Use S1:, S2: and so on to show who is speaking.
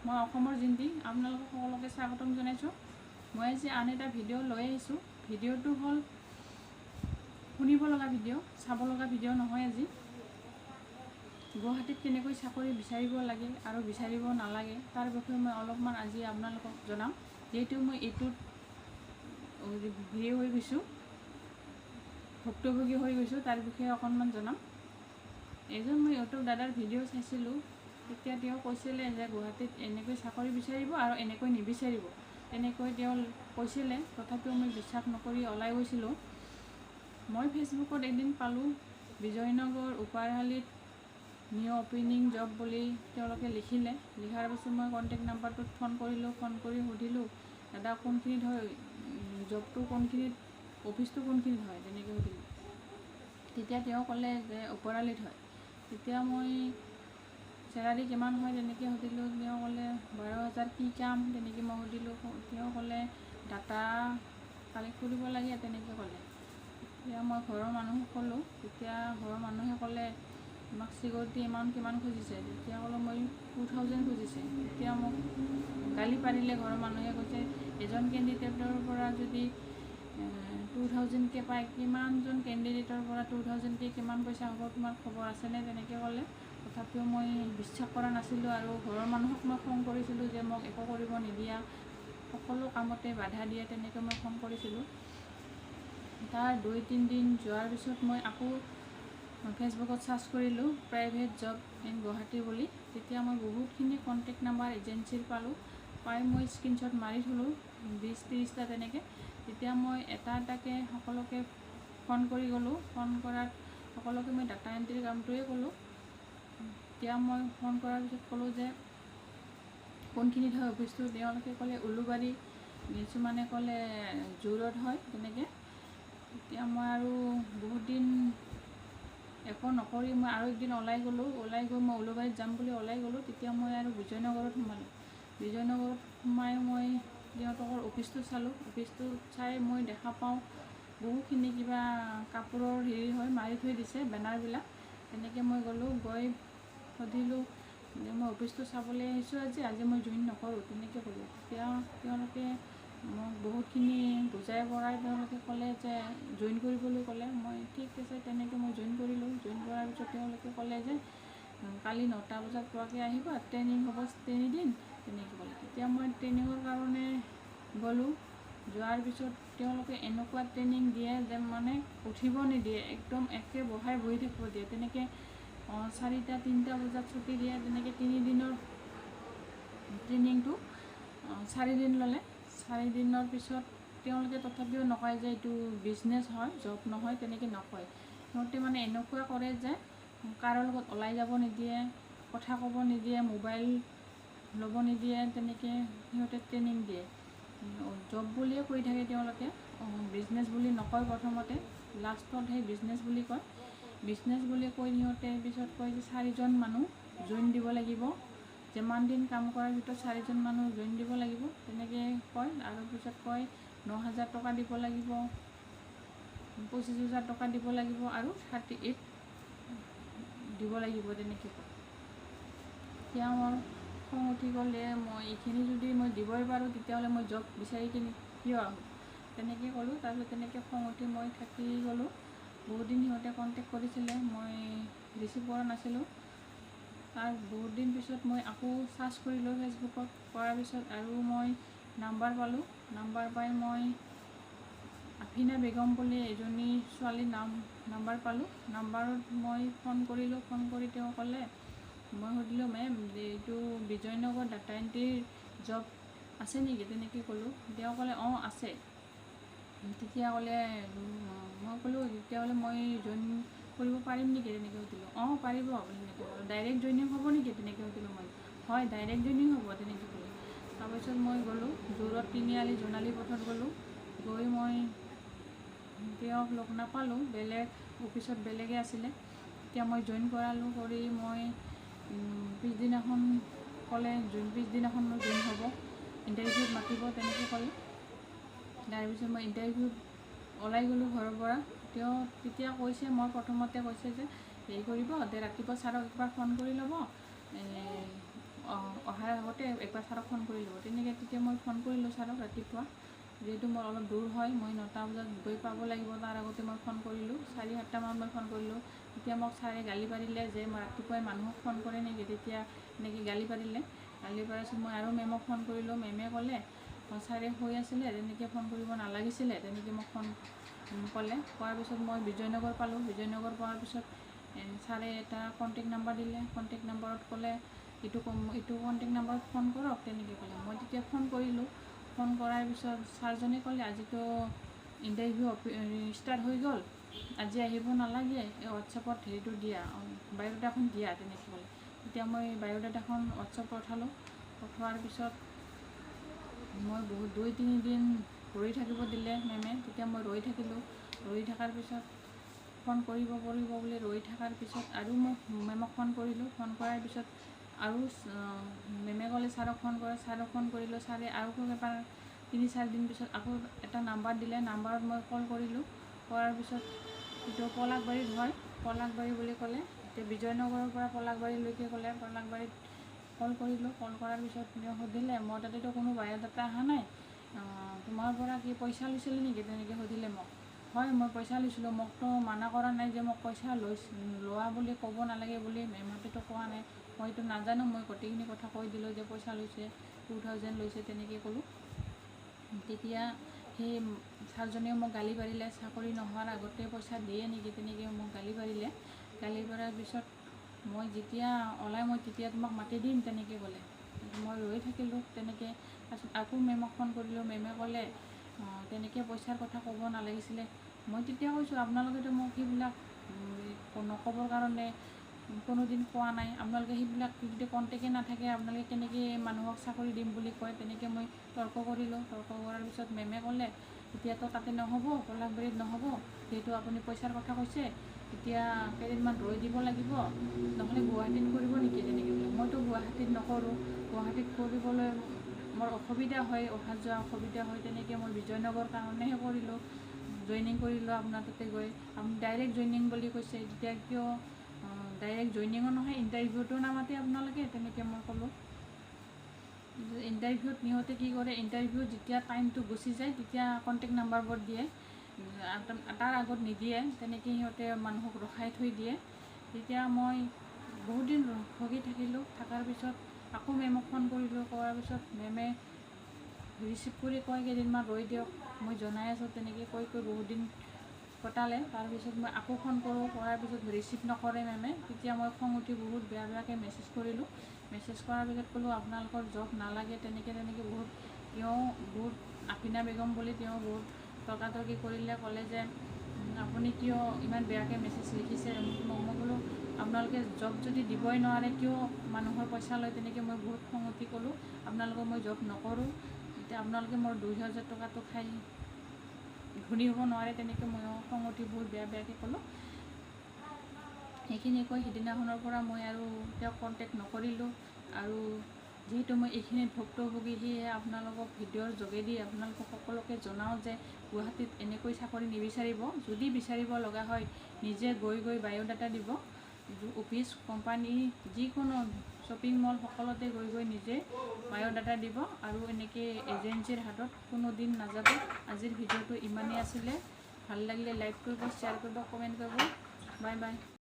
S1: মই অসমৰ জিন্তি আপোনালোকক সকলোকে স্বাগতম জনাইছোঁ। মই আজি আন এটা ভিডিঅ' লৈ আহিছোঁ। ভিডিঅ'টো হ'ল শুনিব লগা ভিডিঅ', চাব লগা ভিডিঅ' নহয়। আজি গুৱাহাটীত কেনেকৈ চাকৰি বিচাৰিব লাগে আৰু বিচাৰিব নালাগে, তাৰ বিষয়ে মই অলপমান আজি আপোনালোকক জনাম। যিহেতু মই এইটোত হেৰি হৈ গৈছোঁ, ভুক্তভোগী হৈ গৈছোঁ, তাৰ বিষয়ে অকণমান জনাম। এজন মই ইউটিউব দাদাৰ ভিডিঅ' চাইছিলোঁ, তেতিয়া তেওঁ কৈছিলে যে গুৱাহাটীত এনেকৈ চাকৰি বিচাৰিব আৰু এনেকৈ নিবিচাৰিব, তেনেকৈ তেওঁ কৈছিলে। তথাপিও মই বিশ্বাস নকৰি ওলাই গৈছিলোঁ। মই ফেচবুকত এদিন পালোঁ, বিজয়নগৰ উপৰহালীত নিউ অ'পেনিং জব বুলি তেওঁলোকে লিখিলে। লিখাৰ পিছত মই কণ্টেক্ট নাম্বাৰটোত ফোন কৰিলোঁ। ফোন কৰি সুধিলোঁ, দাদা, কোনখিনিত হয় জবটো, কোনখিনিত অফিচটো, কোনখিনিত হয়, তেনেকৈ সুধিলোঁ। তেতিয়া তেওঁ ক'লে যে উপৰহালীত হয়। তেতিয়া মই চেলাৰী কিমান হয় তেনেকৈ সুধিলোঁ। তেওঁ ক'লে 12,000। কি কাম তেনেকৈ মই সুধিলোঁ। তেওঁ ক'লে ডাটা কালেক্ট কৰিব লাগে, তেনেকৈ ক'লে। তেতিয়া মই ঘৰৰ মানুহক ক'লোঁ। তেতিয়া ঘৰৰ মানুহে ক'লে, তোমাক চিকিউৰিটি এমাউণ্ট কিমান খুজিছে? তেতিয়া ক'লোঁ মই 2000 খুজিছে। তেতিয়া মোক গালি পাৰিলে ঘৰৰ মানুহে। কৈছে, এজন কেণ্ডিডেটৰ পৰা যদি 2000কৈ পায়, কিমানজন কেণ্ডিডেটৰ পৰা 2000কৈ কিমান পইচা হ'ব, তোমাৰ খবৰ আছেনে? তেনেকৈ ক'লে। তথাপিও মই বিশ্বাস কৰা নাছিলোঁ আৰু ঘৰৰ মানুহক মই খং কৰিছিলোঁ যে মোক একো কৰিব নিদিয়া, সকলো কামতে বাধা দিয়ে, তেনেকৈ মই খং কৰিছিলোঁ। তাৰ 2-3 দিন যোৱাৰ পিছত মই আকৌ ফেচবুকত চাৰ্চ কৰিলোঁ প্ৰাইভেট জব ইন গুৱাহাটী বুলি। তেতিয়া মই বহুতখিনি কণ্টেক্ট নাম্বাৰ এজেঞ্চিৰ পালোঁ। পাই মই স্ক্ৰীনশ্বট মাৰি থ'লোঁ 20-30টা তেনেকৈ। তেতিয়া মই এটা এটাকৈ সকলোকে ফোন কৰি গ'লোঁ। ফোন কৰাত সকলোকে মই ডাটা এণ্ট্ৰিৰ কামটোৱে ক'লোঁ। তেতিয়া মই ফোন কৰাৰ পিছত ক'লোঁ যে কোনখিনিত হয় অফিচটো। তেওঁলোকে ক'লে উলুবাৰী, কিছুমানে ক'লে জু ৰোড হয়, তেনেকৈ। তেতিয়া মই আৰু বহুত দিন একো নকৰি মই আৰু একদিন ওলাই গ'লোঁ। ওলাই গৈ মই উলুবাৰীত যাম বুলি ওলাই গ'লোঁ। তেতিয়া মই আৰু বিজয়নগৰত সোমালোঁ। বিজয়নগৰত সোমাই মই তেওঁলোকৰ অফিচটো চালোঁ। অফিচটো চাই মই দেখা পাওঁ বহুখিনি কিবা কাপোৰৰ হেৰি হয়, মাৰি থৈ দিছে বেনাৰবিলাক। তেনেকৈ মই গ'লোঁ, গৈ সুধিলোঁ যে মই অফিচটো চাবলৈ আহিছোঁ আজি, আজি মই জইন নকৰোঁ, তেনেকৈ ক'লোঁ। তেতিয়া তেওঁলোকে মোক বহুতখিনি বুজাই পৰাই তেওঁলোকে ক'লে যে জইন কৰিবলৈ ক'লে। মই ঠিক আছে, তেনেকৈ মই জইন কৰিলোঁ। জইন কৰাৰ পিছত তেওঁলোকে ক'লে যে কালি 9টা বজাত পোৱাকৈ আহিবা, ট্ৰেইনিং হ'ব 3 দিন, তেনেকৈ ক'লে। তেতিয়া মই ট্ৰেইনিঙৰ কাৰণে গ'লোঁ। যোৱাৰ পিছত তেওঁলোকে এনেকুৱা ট্ৰেইনিং দিয়ে যে মানে উঠিব নিদিয়ে, একদম একে বহাই বহি থাকিব দিয়ে। তেনেকৈ চাৰিটা 3টা বজাত ছুটি দিয়ে। তেনেকৈ 3 দিনৰ ট্ৰেইনিংটো 4 দিন ল'লে। 4 দিনৰ পিছত তেওঁলোকে তথাপিও নকয় যে এইটো বিজনেছ হয়, জব নহয়, তেনেকৈ নকয়। সিহঁতে মানে এনেকুৱা কৰে যে কাৰো লগত ওলাই যাব নিদিয়ে, কথা ক'ব নিদিয়ে, মোবাইল ল'ব নিদিয়ে, তেনেকৈ সিহঁতে ট্ৰেইনিং দিয়ে। জব বুলিয়ে কৈ থাকে তেওঁলোকে, বিজনেছ বুলি নকয় প্ৰথমতে, লাষ্টত সেই বিজনেছ বুলি কয়। বিজনেছ বুলি কৈ সিহঁতে পিছত কয় যে চাৰিজন মানুহ জইন দিব লাগিব, যিমান দিন কাম কৰাৰ ভিতৰত চাৰিজন মানুহ জইন দিব লাগিব, তেনেকৈ কয়। আৰু পিছত কয় 9000 টকা দিব লাগিব, 25,000 টকা দিব লাগিব আৰু 38 দিব লাগিব, তেনেকৈ কয়। তেতিয়া মোৰ খং উঠি গ'লে। মই এইখিনি যদি মই দিবই পাৰোঁ, তেতিয়াহ'লে মই জব বিচাৰি কিনি কিয় আহোঁ, তেনেকৈ ক'লোঁ। তাৰপিছত তেনেকৈ খং উঠি মই থাকি গ'লোঁ। বহুত দিন সিহঁতে কণ্টেক্ট কৰিছিলে, মই ৰিচিভ কৰা নাছিলোঁ। তাৰ বহুত দিন পিছত মই আকৌ চাৰ্চ কৰিলোঁ ফেচবুকত। কৰাৰ পিছত আৰু মই নাম্বাৰ পালোঁ। নাম্বাৰ পাই মই আফিনা বেগম বুলি এজনী ছোৱালীৰ নাম্বাৰ পালোঁ। নাম্বাৰত মই ফোন কৰিলোঁ। ফোন কৰি তেওঁ ক'লে, মই সুধিলোঁ, মেম, এইটো বিজয়নগৰ ডাটা এণ্ট্ৰিৰ জব আছে নেকি, তেনেকৈ ক'লোঁ। তেওঁ ক'লে, অঁ, আছে। তেতিয়া ক'লে, মই ক'লোঁ, তেতিয়াহ'লে মই জইন কৰিব পাৰিম নেকি, তেনেকৈ সুধিলোঁ। অঁ, পাৰিব, তেনেকৈ ক'লে। ডাইৰেক্ট জইনিং হ'ব নেকি, তেনেকৈ সুধিলোঁ মই। হয়, ডাইৰেক্ট জইনিং হ'ব, তেনেকৈ ক'লে। তাৰপিছত মই গ'লোঁ জু ৰোড তিনিআলি জোনালী পথত গ'লোঁ। গৈ মই তেওঁক লগ নাপালোঁ, বেলেগ অফিচত বেলেগে আছিলে। তেতিয়া মই জইন কৰালোঁ। কৰি মই পিছদিনাখন ক'লে জইন, পিছদিনাখন মোৰ জইন হ'ব, ইণ্টাৰভিউত মাতিব, তেনেকৈ ক'লে। তাৰপিছত মই ইণ্টাৰভিউত ওলাই গ'লোঁ ঘৰৰ পৰা। তেওঁ তেতিয়া কৈছে, মই প্ৰথমতে কৈছে যে হেৰি কৰিব দে, ৰাতিপুৱা ছাৰক একবাৰ ফোন কৰি ল'ব। অহাৰ আগতে একবাৰ ছাৰক ফোন কৰি ল'ব তেনেকৈ। তেতিয়া মই ফোন কৰিলোঁ ছাৰক ৰাতিপুৱা, যিহেতু মোৰ অলপ দূৰ হয়, মই 9টা বজাত গৈ পাব লাগিব, তাৰ আগতে মই ফোন কৰিলোঁ। 7:30মানত মই ফোন কৰিলোঁ। তেতিয়া মোক ছাৰে গালি পাৰিলে যে মই ৰাতিপুৱাই মানুহক ফোন কৰে নেকি, তেতিয়া এনেকৈ গালি পাৰিলে। গালি পৰাৰ পিছত মই আৰু মেমক ফোন কৰিলোঁ। মেমে ক'লে ছাৰে কৈ আছিলে তেনেকৈ ফোন কৰিব নালাগিছিলে, তেনেকৈ মোক ফোন ক'লে। কোৱাৰ পিছত মই বিজয়নগৰ পালোঁ। বিজয়নগৰ পোৱাৰ পিছত ছাৰে এটা কণ্টেক্ট নাম্বাৰ দিলে। কণ্টেক্ট নাম্বাৰত ক'লে এইটো কণ্টেক্ট নাম্বাৰত ফোন কৰক, তেনেকৈ ক'লে। মই তেতিয়া ফোন কৰিলোঁ। ফোন কৰাৰ পিছত ছাৰজনে ক'লে আজিতো ইণ্টাৰভিউ ষ্টাৰ্ট হৈ গ'ল, আজি আহিব নালাগে, এই হোৱাটছএপত হেৰিটো দিয়া, বায়'ডাটাখন দিয়া, তেনেকৈ ক'লে। তেতিয়া মই বায়'ডাটাখন হোৱাটছএপ পঠালোঁ। পঠোৱাৰ পিছত মই বহুত 2-3 দিন ৰৈ থাকিব দিলে মেমে। তেতিয়া মই ৰৈ থাকিলোঁ। ৰৈ থকাৰ পিছত ফোন কৰিব কৰিব বুলি ৰৈ থকাৰ পিছত আৰু মই মেমক ফোন কৰিলোঁ। ফোন কৰাৰ পিছত আৰু মেমে ক'লে ছাৰক ফোন কৰা। ছাৰক ফোন কৰিলোঁ। ছাৰে আৰু এবাৰ 3-4 দিন পিছত আকৌ এটা নাম্বাৰ দিলে। নাম্বাৰত মই কল কৰিলোঁ। কৰাৰ পিছত এইটো পলাশবাৰীত হয়, পলাশবাৰী বুলি ক'লে। এতিয়া বিজয়নগৰৰ পৰা পলাশবাৰীলৈকে ক'লে। পলাশবাৰীত কল কৰিলোঁ। কল কৰাৰ পিছত তেওঁ সুধিলে মোৰ তাতেতো কোনো বায়'ডাটা অহা নাই, তোমাৰ পৰা কি পইচা লৈছিলে নেকি, তেনেকৈ সুধিলে মোক। হয়, মই পইচা লৈছিলোঁ, মোকতো মানা কৰা নাই যে মোক পইচা লোৱা বুলি ক'ব নালাগে বুলি মেমহঁতেতো কোৱা নাই, মইতো নাজানো, মই গোটেইখিনি কথা কৈ দিলোঁ যে পইচা লৈছে, 2000 লৈছে, তেনেকৈ ক'লোঁ। তেতিয়া সেই ছাৰজনেও মোক গালি পাৰিলে, চাকৰি নোহোৱাৰ আগতে পইচা দিয়ে নেকি, তেনেকৈ মোক গালি পাৰিলে। গালি পৰাৰ পিছত মই যেতিয়া ওলাই মই তেতিয়া তোমাক মাতি দিম, তেনেকৈ ক'লে। মই ৰৈ থাকিলোঁ তেনেকৈ। তাৰপিছত আকৌ মেমক ফোন কৰিলোঁ। মেমে ক'লে তেনেকৈ পইচাৰ কথা ক'ব নালাগিছিলে। মই তেতিয়া কৈছোঁ আপোনালোকেতো মোক সেইবিলাক নক'বৰ কাৰণে কোনোদিন কোৱা নাই, আপোনালোকে সেইবিলাক যদি কণ্টেক্টেই নাথাকে আপোনালোকে কেনেকৈ মানুহক চাকৰি দিম বুলি কয়, তেনেকৈ মই তৰ্ক কৰিলোঁ। তৰ্ক কৰাৰ পিছত মেমে ক'লে এতিয়াতো তাতে নহ'ব, পলাশবাৰীত নহ'ব, যিহেতু আপুনি পইচাৰ কথা কৈছে, এতিয়া কেইদিনমান ৰৈ দিব লাগিব, নহ'লে গুৱাহাটীত কৰিব নেকি, তেনেকৈ বোলে। মইতো গুৱাহাটীত নকৰোঁ, গুৱাহাটীত কৰিবলৈ মোৰ অসুবিধা হয়, অহা যোৱা অসুবিধা হয়, তেনেকৈ মই বিজয়নগৰ কাৰণেহে কৰিলোঁ, জইনিং কৰিলোঁ আপোনাৰ তাতে গৈ। আপুনি ডাইৰেক্ট জইনিং বুলি কৈছে, তেতিয়া কিয় ডাইৰেক্ট জইনিঙো নহয়, ইণ্টাৰভিউটো নামাতে আপোনালোকে, তেনেকৈ মই ক'লোঁ। ইণ্টাৰভিউত সিহঁতে কি কৰে, ইণ্টাৰভিউত যেতিয়া টাইমটো গুচি যায় তেতিয়া কণ্টেক্ট নাম্বাৰবোৰ দিয়ে, তাৰ আগত নিদিয়ে, তেনেকৈ সিহঁতে মানুহক ৰখাই থৈ দিয়ে। তেতিয়া মই বহুত দিন ভুগি থাকিলোঁ। থকাৰ পিছত আকৌ মেমক ফোন কৰিলোঁ। কৰাৰ পিছত মেমে ৰিচিভ কৰি কয় কেইদিনমান ৰৈ দিয়ক, মই জনাই আছোঁ, তেনেকৈ কৈ কৈ বহুত দিন কটালে। তাৰপিছত মই আকৌ ফোন কৰোঁ। কৰাৰ পিছত ৰিচিভ নকৰে মেমে। তেতিয়া মই খং উঠি বহুত বেয়া বেয়াকৈ মেছেজ কৰিলোঁ। মেছেজ কৰাৰ পিছত ক'লোঁ আপোনালোকৰ জব নালাগে, তেনেকৈ তেনেকৈ বহুত তেওঁ বহুত আফিনা বেগম বুলি তেওঁ বহুত তৰ্কাতৰ্কি কৰিলে। ক'লে যে আপুনি কিয় ইমান বেয়াকৈ মেছেজ লিখিছে। মই ক'লোঁ আপোনালোকে জব যদি দিবই নোৱাৰে কিয় মানুহৰ পইচা লয়, তেনেকৈ মই বহুত খং উঠি ক'লোঁ আপোনালোকক মই জব নকৰোঁ, এতিয়া আপোনালোকে মোৰ 2000 টকাটো খাই ধনী হ'ব নোৱাৰে, তেনেকৈ ময়ো খং উঠি বহুত বেয়া বেয়াকৈ ক'লোঁ। সেইখিনি কৈ সিদিনাখনৰ পৰা মই আৰু তেওঁক কণ্টেক্ট নকৰিলোঁ। আৰু যিহেতু মই এইখিনিত ভুক্তভোগী, সেয়েহে আপোনালোকক ভিডিঅ'ৰ যোগেদি আপোনালোকক সকলোকে জনাওঁ যে গুৱাহাটীত এনেকৈ চাকৰি নিবিচাৰিব, যদি বিচাৰিব লগা হয় নিজে গৈ গৈ বায়'ডাটা দিব, অফিচ কোম্পানী যিকোনো শ্বপিং মল সকলোতে গৈ গৈ নিজে বায়'ডাটা দিব, আৰু এনেকৈ এজেঞ্চিৰ হাতত কোনো দিন নাযাব। আজিৰ ভিডিঅ'টো ইমানেই আছিলে। ভাল লাগিলে লাইক কৰিব, শ্বেয়াৰ কৰিব, কমেণ্ট কৰিব। Bye bye.